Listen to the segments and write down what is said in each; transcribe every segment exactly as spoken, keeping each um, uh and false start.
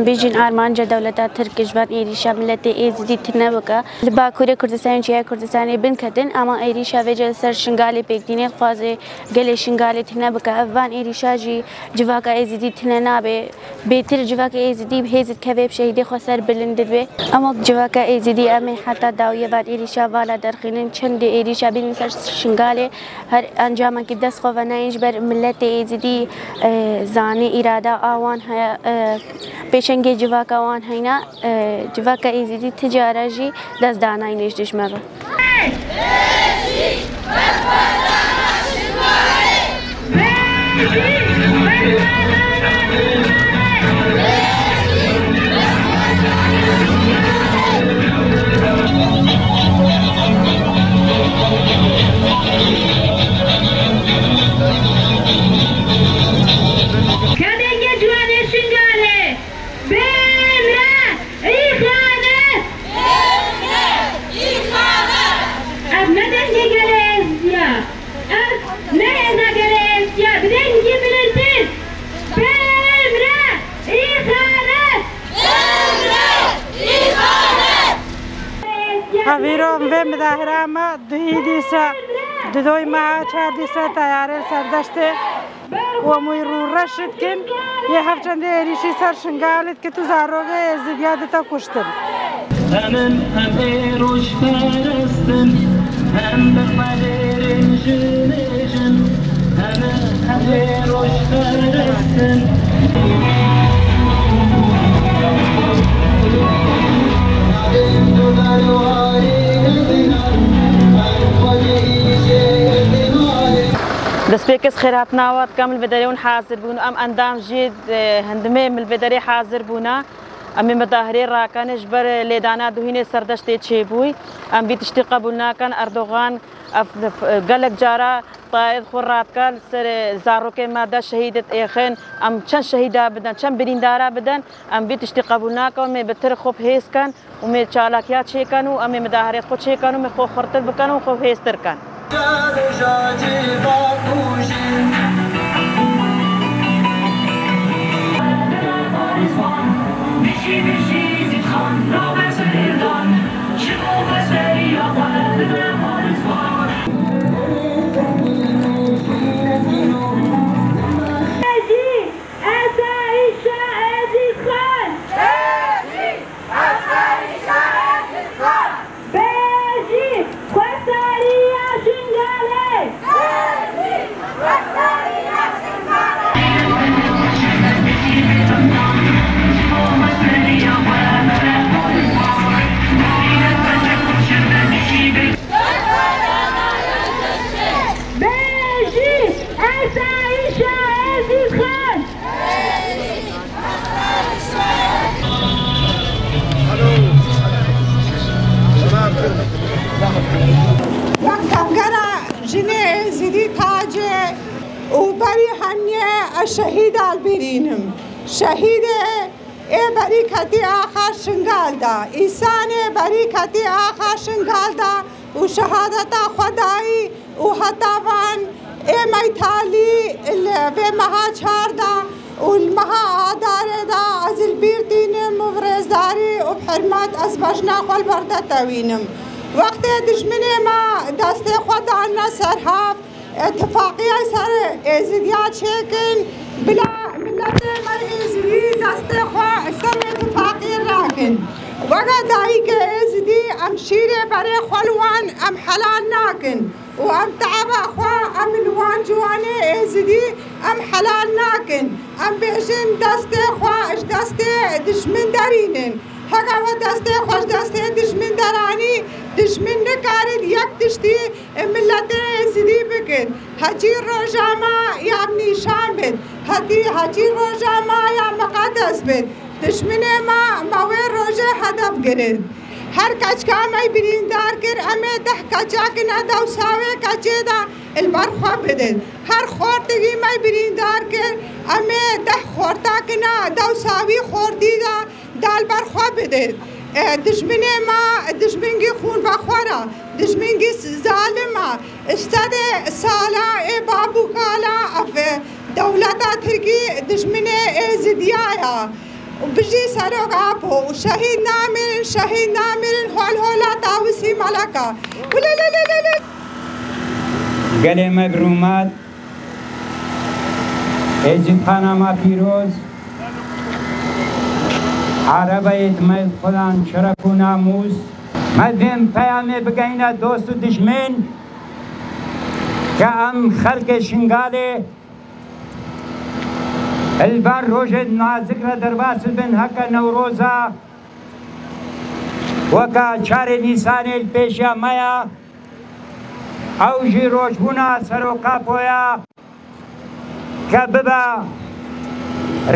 Bêjin armanca dewleta Tirk ji van êrîşa miletê Êzidî tune bike. Li Bakurê Kurdistanê û Çiyayê Kurdistanê binketin, ama êrîşa vêce li ser Şingalê pêk tîne. Dixwaze gelê Şingalê tune bike. Ev van êrîşa jî civaka Êzidî tune nabe. Bêtir civaka Êzidî bi hêz dikeve, bi şehîdê xwe ser bilind dibe. Ama civaka Êzidî em ê heta dawiyê van êrîşa vala derxînin. Çendê êrîşa bînin ser Şingalê. Her encamekî dest xwe venayên ji ber miletê Êzidî, e, zanî îrada a wan heye, e, pêşengê civaka wan heyna, e, civaka Êzidî ti cara jî dest danayînê ji dijmin re. Kedeke ciwanê Şingalê, bimre îxanet! Bimre îxanet! Ev ne dengê gelê Êzidiya. Ev ne hêza gelê Êzidiya. Bi dengî bilindtir. Bimre îxanet! Bimre îxanet! Hevîro, em vê midahira me duhî dîsa, didoy meha çar dîsa teyarên serdeştê û em wî rûreş dikin. Yê hevçendê êrîşî ser Şingalê dike tu zarokê Êzidiya dite kuştin. Em in, em ê rojperest in, em bi qederên jinê jin, em in, em ê rojperest in. Destpêkê ez xêrhatina we dikim, li vê derê hûn hazir bûn. Em endam jî, e, hindimê min li vê derê hazir bûne. Em ê midahirê rakin ji ber lêdana duhînê serdeştê çêbûyî. Em vî tiştî qebûl nakin. Erdogan ev, e, gelek cara tayê xwe radike li ser, e, zarokên me de şehîd dixin. Em çend şehîda bidin, çend birîndara bidin. Em vî tiştî qebûl nakin, em ê bi tir xwe bi hêz kin û em ê çalakiya çêkin û em ê midaherê xwe çêkin û em ê xwe xurtir bikin û xwe hêztir kin. Asayîşa Ezîz Xan! Asayîşa Ezîz Xan! Bejî xwesariya Şingalê! Bejî xwesariya Şingalê! Bejî Asayîşa Ezîz Xan! Wek Tevgera Jinê Êzidî Tacê û berî hemiyê ez şehîda li bîr înim. Şehîdê ê berî ketî axa Şingal de, îsanê berî ketî axa Şingal de û şehadeta xwe dayî û heta van ê meytalî li vê meha çar de û li meha Adarê de ez li bîr tînim û bi rêzdarî û bi hurmet ez bejna xwe li ber de tewînim. Wextê dijminê me destê xwe danine ser hev, tifaqiyê ser Êzidiya çêkin, bila miletê me Êzidî destê xwe ser tifaqiyê rakin. Weke dayikê Êzidî em şîrê berê xwe li wan em helal nakin. Û em teaba xwe em li wan ciwanê Êzidî em helal nakin. Em bêjin destê xwe ji destê dijmin derînin. Heke we destê xwe ji destê dijmin deranî, dijmin nikarin yek tiştî miletê Êzidî bikin. Hecî roja me ya nîşan bin. Hetî hecî roja me ya miqedes bin. Dijminê me, me wê rojê hedef girin. Her keçka me birîndar kir, em ê deh keça kine dewsa wê keçê de li ber xwe bidin. Her xortikî me birîndar kir, em ê deh xorta kine dewsa wî xortî de da li ber xwe bidin. E, dijminê me, dijmingî xûnvexwar e, dijmingî zalim e. Sedê sala ê bab û kala ev, e, dewleta Tirkî dijminê Êzidiya ye. Bijî Serok Apo û şehîd namirin, şehîd namirin, hol hola Tawusî Meleka. Gelê me bi rûmet, Êzîdxana me pîroz, erebeyê di me xudan şeref û namûs. Me vên peyamê bigeyne dost û dijmin, ke em xelkê Şingalê li ber rojê nazik re derbas bibin, heke Newroza, weke çarê Nîsanê li pêşiya me ya, ew jî rojbûna Serok Apo ya, ke bibe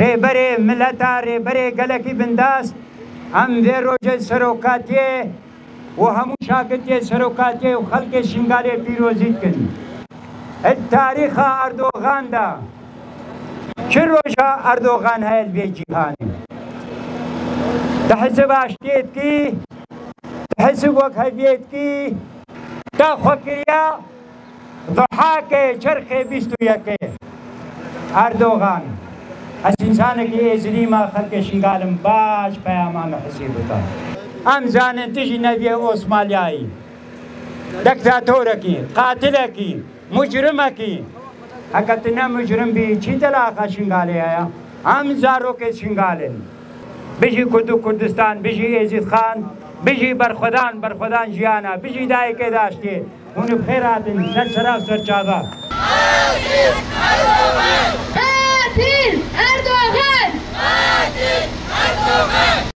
rêberê mileta, rêberê gelekî bindas. Em vê rojê serokatiyê û hemû şagirtiyê serokatiyê û xelkê Şingalê pîrozî dikin. Di tarîxa Erdogan de çi roja Erdogan heye li vê cîhanê? Te hizib aştiyê dikî, te hizib wekheviyê dikî, te xwe kiriya Dihakê çerxê bîst û yekê. Erdogan, ez însanekî êzidî me, xelkê Şingal im, baş peyama me hizî bike. Em zanin tu jî neviyê Osmalyayî, diktatorek î, qatilek î, mucrimekî. Heke tu ne mucrim bî, çi delaxa Şingalê heye? Em zarokê Şingal in. Bijî Kurd û Kurdistan, bijî Êzîdxan, bijî berxwedan, berxwedan jiyana, bijî dayikê daştê. Hûn bi xêr hatin, ser sera û ser çava. Qatil Erdogan! Qatil Erdogan!